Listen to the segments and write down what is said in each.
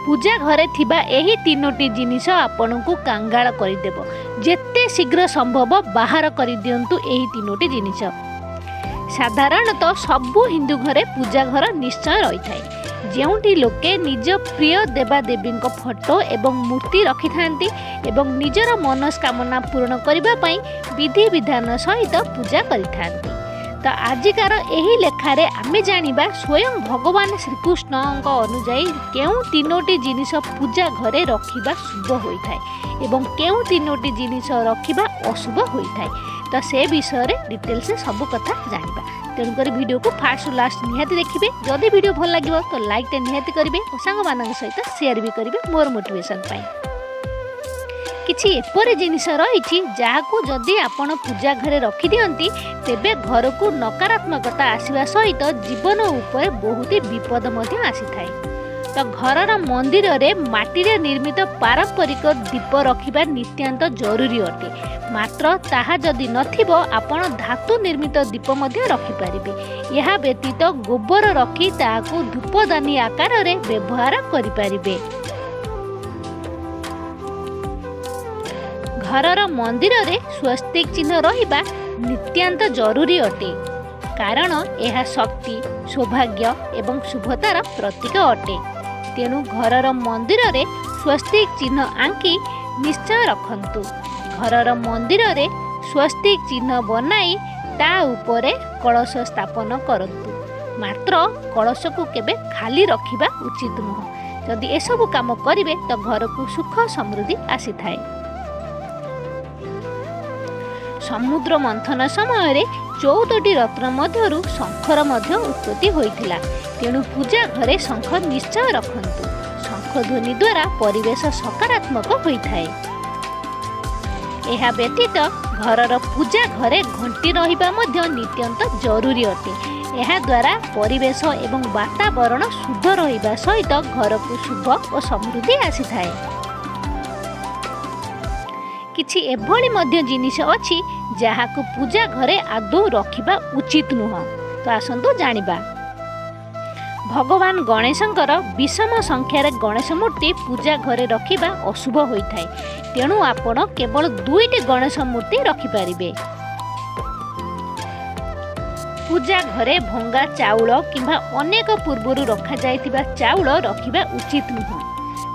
ପୂଜା ଘରେ ଥିବା ଏହି ତିନୋଟି ଜିନିଷ ଆପଣଙ୍କୁ କାଙ୍ଗାଳ କରିଦେବ। ଯେତେ ଶୀଘ୍ର ସମ୍ଭବ ବାହାର କରିଦିଅନ୍ତୁ ଏହି ତିନୋଟି ଜିନିଷ। ସାଧାରଣତଃ ସବୁ ହିନ୍ଦୁ ଘରେ ପୂଜା ଘର ନିଶ୍ଚୟ ରହିଥାଏ, ଯେଉଁଠି ଲୋକେ ନିଜ ପ୍ରିୟ ଦେବାଦେବୀଙ୍କ ଫଟୋ ଏବଂ ମୂର୍ତ୍ତି ରଖିଥାନ୍ତି ଏବଂ ନିଜର ମନସ୍କାମନା ପୂରଣ କରିବା ପାଇଁ ବିଧିବିଧାନ ସହିତ ପୂଜା କରିଥାନ୍ତି। ତ ଆଜିକାର ଏହି ଲେଖାରେ ଆମେ ଜାଣିବା ସ୍ୱୟଂ ଭଗବାନ ଶ୍ରୀକୃଷ୍ଣଙ୍କ ଅନୁଯାୟୀ କେଉଁ ତିନୋଟି ଜିନିଷ ପୂଜା ଘରେ ରଖିବା ଶୁଭ ହୋଇଥାଏ ଏବଂ କେଉଁ ତିନୋଟି ଜିନିଷ ରଖିବା ଅଶୁଭ ହୋଇଥାଏ। ତ ସେ ବିଷୟରେ ଡିଟେଲ୍ସରେ ସବୁ କଥା ଜାଣିବା। ତେଣୁକରି ଭିଡ଼ିଓକୁ ଫାଷ୍ଟରୁ ଲାଷ୍ଟ ନିହାତି ଦେଖିବେ। ଯଦି ଭିଡ଼ିଓ ଭଲ ଲାଗିବ ତ ଲାଇକ୍ଟା ନିହାତି କରିବେ ଓ ସାଙ୍ଗମାନଙ୍କ ସହିତ ସେୟାର ବି କରିବେ ମୋର ମୋଟିଭେସନ୍ ପାଇଁ। କିଛି ଏପରି ଜିନିଷ ରହିଛି ଯାହାକୁ ଯଦି ଆପଣ ପୂଜା ଘରେ ରଖିଦିଅନ୍ତି, ତେବେ ଘରକୁ ନକାରାତ୍ମକତା ଆସିବା ସହିତ ଜୀବନ ଉପରେ ବହୁତ ବିପଦ ମଧ୍ୟ ଆସିଥାଏ। ତ ଘରର ମନ୍ଦିରରେ ମାଟିରେ ନିର୍ମିତ ପାରମ୍ପରିକ ଦୀପ ରଖିବା ନିତ୍ୟାନ୍ତ ଜରୁରୀ ଅଟେ। ମାତ୍ର ତାହା ଯଦି ନଥିବ, ଆପଣ ଧାତୁ ନିର୍ମିତ ଦୀପ ମଧ୍ୟ ରଖିପାରିବେ। ଏହା ବ୍ୟତୀତ ଗୋବର ରଖି ତାହାକୁ ଧୂପଦାନୀ ଆକାରରେ ବ୍ୟବହାର କରିପାରିବେ। ଘରର ମନ୍ଦିରରେ ସ୍ୱସ୍ତିକ ଚିହ୍ନ ରହିବା ନିତ୍ୟାନ୍ତ ଜରୁରୀ ଅଟେ, କାରଣ ଏହା ଶକ୍ତି, ସୌଭାଗ୍ୟ ଏବଂ ଶୁଭତାର ପ୍ରତୀକ ଅଟେ। ତେଣୁ ଘରର ମନ୍ଦିରରେ ସ୍ୱସ୍ତିକ ଚିହ୍ନ ଆଙ୍କି ନିଶ୍ଚୟ ରଖନ୍ତୁ। ଘରର ମନ୍ଦିରରେ ସ୍ୱସ୍ତିକ ଚିହ୍ନ ବନାଇ ତା ଉପରେ କଳସ ସ୍ଥାପନ କରନ୍ତୁ। ମାତ୍ର କଳସକୁ କେବେ ଖାଲି ରଖିବା ଉଚିତ ନୁହଁ। ଯଦି ଏସବୁ କାମ କରିବେ ତ ଘରକୁ ସୁଖ ସମୃଦ୍ଧି ଆସିଥାଏ। ସମୁଦ୍ର ମନ୍ଥନ ସମୟରେ 14ଟି ରତ୍ନ ମଧ୍ୟରୁ ଶଙ୍ଖର ମଧ୍ୟ ଉତ୍ପତ୍ତି ହୋଇଥିଲା। ତେଣୁ ପୂଜା ଘରେ ଶଙ୍ଖ ନିଶ୍ଚୟ ରଖନ୍ତୁ। ଶଙ୍ଖ ଧ୍ୱନି ଦ୍ୱାରା ପରିବେଶ ସକାରାତ୍ମକ ହୋଇଥାଏ। ଏହା ବ୍ୟତୀତ ଘରର ପୂଜା ଘରେ ଘଣ୍ଟି ରହିବା ମଧ୍ୟ ନିତ୍ୟାନ୍ତ ଜରୁରୀ ଅଟେ। ଏହାଦ୍ୱାରା ପରିବେଶ ଏବଂ ବାତାବରଣ ଶୁଦ୍ଧ ରହିବା ସହିତ ଘରକୁ ଶୁଭ ଓ ସମୃଦ୍ଧି ଆସିଥାଏ। କିଛି ଏଭଳି ମଧ୍ୟ ଜିନିଷ ଅଛି ଯାହାକୁ ପୂଜା ଘରେ ଆଦୌ ରଖିବା ଉଚିତ ନୁହଁ। ତ ଆସନ୍ତୁ ଜାଣିବା। ଭଗବାନ ଗଣେଶଙ୍କର ବିଷମ ସଂଖ୍ୟାରେ ଗଣେଶ ମୂର୍ତ୍ତି ପୂଜା ଘରେ ରଖିବା ଅଶୁଭ ହୋଇଥାଏ। ତେଣୁ ଆପଣ କେବଳ 2ଟି ଗଣେଶ ମୂର୍ତ୍ତି ରଖିପାରିବେ। ପୂଜା ଘରେ ଭଙ୍ଗା ଚାଉଳ କିମ୍ବା ଅନେକ ପୂର୍ବରୁ ରଖାଯାଇଥିବା ଚାଉଳ ରଖିବା ଉଚିତ ନୁହଁ,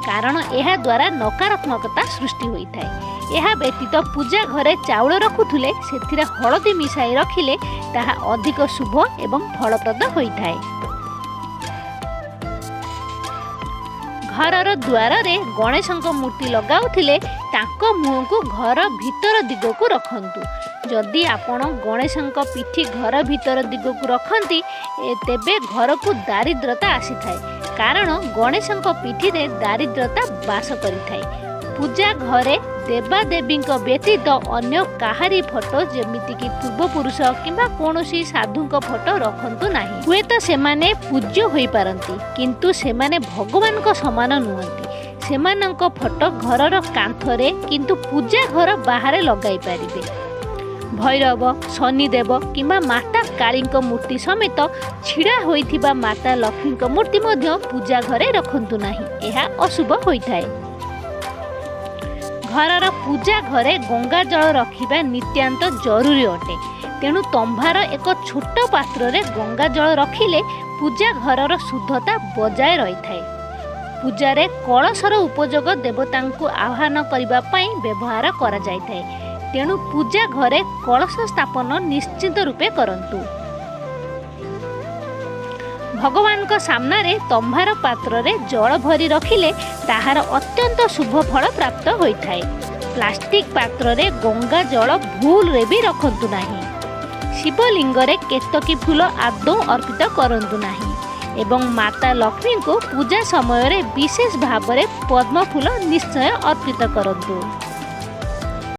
କାରଣ ଏହାଦ୍ୱାରା ନକାରାତ୍ମକତା ସୃଷ୍ଟି ହୋଇଥାଏ। ଏହା ବ୍ୟତୀତ ପୂଜା ଘରେ ଚାଉଳ ରଖୁଥିଲେ ସେଥିରେ ହଳଦୀ ମିଶାଇ ରଖିଲେ ତାହା ଅଧିକ ଶୁଭ ଏବଂ ଫଳପ୍ରଦ ହୋଇଥାଏ। ଘରର ଦ୍ୱାରରେ ଗଣେଶଙ୍କ ମୂର୍ତ୍ତି ଲଗାଉଥିଲେ ତାଙ୍କ ମୁହଁକୁ ଘର ଭିତର ଦିଗକୁ ରଖନ୍ତୁ। ଯଦି ଆପଣ ଗଣେଶଙ୍କ ପିଠି ଘର ଭିତର ଦିଗକୁ ରଖନ୍ତି, ତେବେ ଘରକୁ ଦାରିଦ୍ରତା ଆସିଥାଏ, କାରଣ ଗଣେଶଙ୍କ ପିଠିରେ ଦାରିଦ୍ରତା ବାସ କରିଥାଏ। ପୂଜା ଘରେ ଦେବାଦେବୀଙ୍କ ବ୍ୟତୀତ ଅନ୍ୟ କାହାରି ଫଟୋ, ଯେମିତିକି ପୂର୍ବପୁରୁଷ କିମ୍ବା କୌଣସି ସାଧୁଙ୍କ ଫଟୋ ରଖନ୍ତୁ ନାହିଁ। ହୁଏତ ସେମାନେ ପୂଜ୍ୟ ହୋଇପାରନ୍ତି, କିନ୍ତୁ ସେମାନେ ଭଗବାନଙ୍କ ସମାନ ନୁହନ୍ତି। ସେମାନଙ୍କ ଫଟୋ ଘରର କାନ୍ଥରେ, କିନ୍ତୁ ପୂଜା ଘର ବାହାରେ ଲଗାଇ ପାରିବେ। ଭୈରବ, ଶନିଦେବ କିମ୍ବା ମାତା କାଳୀଙ୍କ ମୂର୍ତ୍ତି ସମେତ ଛିଡ଼ା ହୋଇଥିବା ମାତା ଲକ୍ଷ୍ମୀଙ୍କ ମୂର୍ତ୍ତି ମଧ୍ୟ ପୂଜା ଘରେ ରଖନ୍ତୁ ନାହିଁ, ଏହା ଅଶୁଭ ହୋଇଥାଏ। ଘରର ପୂଜା ଘରେ ଗଙ୍ଗା ଜଳ ରଖିବା ନିତ୍ୟାନ୍ତ ଜରୁରୀ ଅଟେ। ତେଣୁ ତମ୍ବାର ଏକ ଛୋଟ ପାତ୍ରରେ ଗଙ୍ଗା ଜଳ ରଖିଲେ ପୂଜା ଘରର ଶୁଦ୍ଧତା ବଜାୟ ରହିଥାଏ। ପୂଜାରେ କଳସର ଉପଯୋଗ ଦେବତାଙ୍କୁ ଆହ୍ୱାନ କରିବା ପାଇଁ ବ୍ୟବହାର କରାଯାଇଥାଏ। ତେଣୁ ପୂଜା ଘରେ କଳସ ସ୍ଥାପନ ନିଶ୍ଚିତ ରୂପେ କରନ୍ତୁ। ଭଗବାନଙ୍କ ସାମ୍ନାରେ ତମ୍ବାର ପାତ୍ରରେ ଜଳ ଭରି ରଖିଲେ ତାହାର ଅତ୍ୟନ୍ତ ଶୁଭ ଫଳ ପ୍ରାପ୍ତ ହୋଇଥାଏ। ପ୍ଲାଷ୍ଟିକ୍ ପାତ୍ରରେ ଗଙ୍ଗା ଜଳ ଭୁଲରେ ବି ରଖନ୍ତୁ ନାହିଁ। ଶିବଲିଙ୍ଗରେ କେତକୀ ଫୁଲ ଆଦୌ ଅର୍ପିତ କରନ୍ତୁ ନାହିଁ ଏବଂ ମାତା ଲକ୍ଷ୍ମୀଙ୍କୁ ପୂଜା ସମୟରେ ବିଶେଷ ଭାବରେ ପଦ୍ମ ଫୁଲ ନିଶ୍ଚୟ ଅର୍ପିତ କରନ୍ତୁ।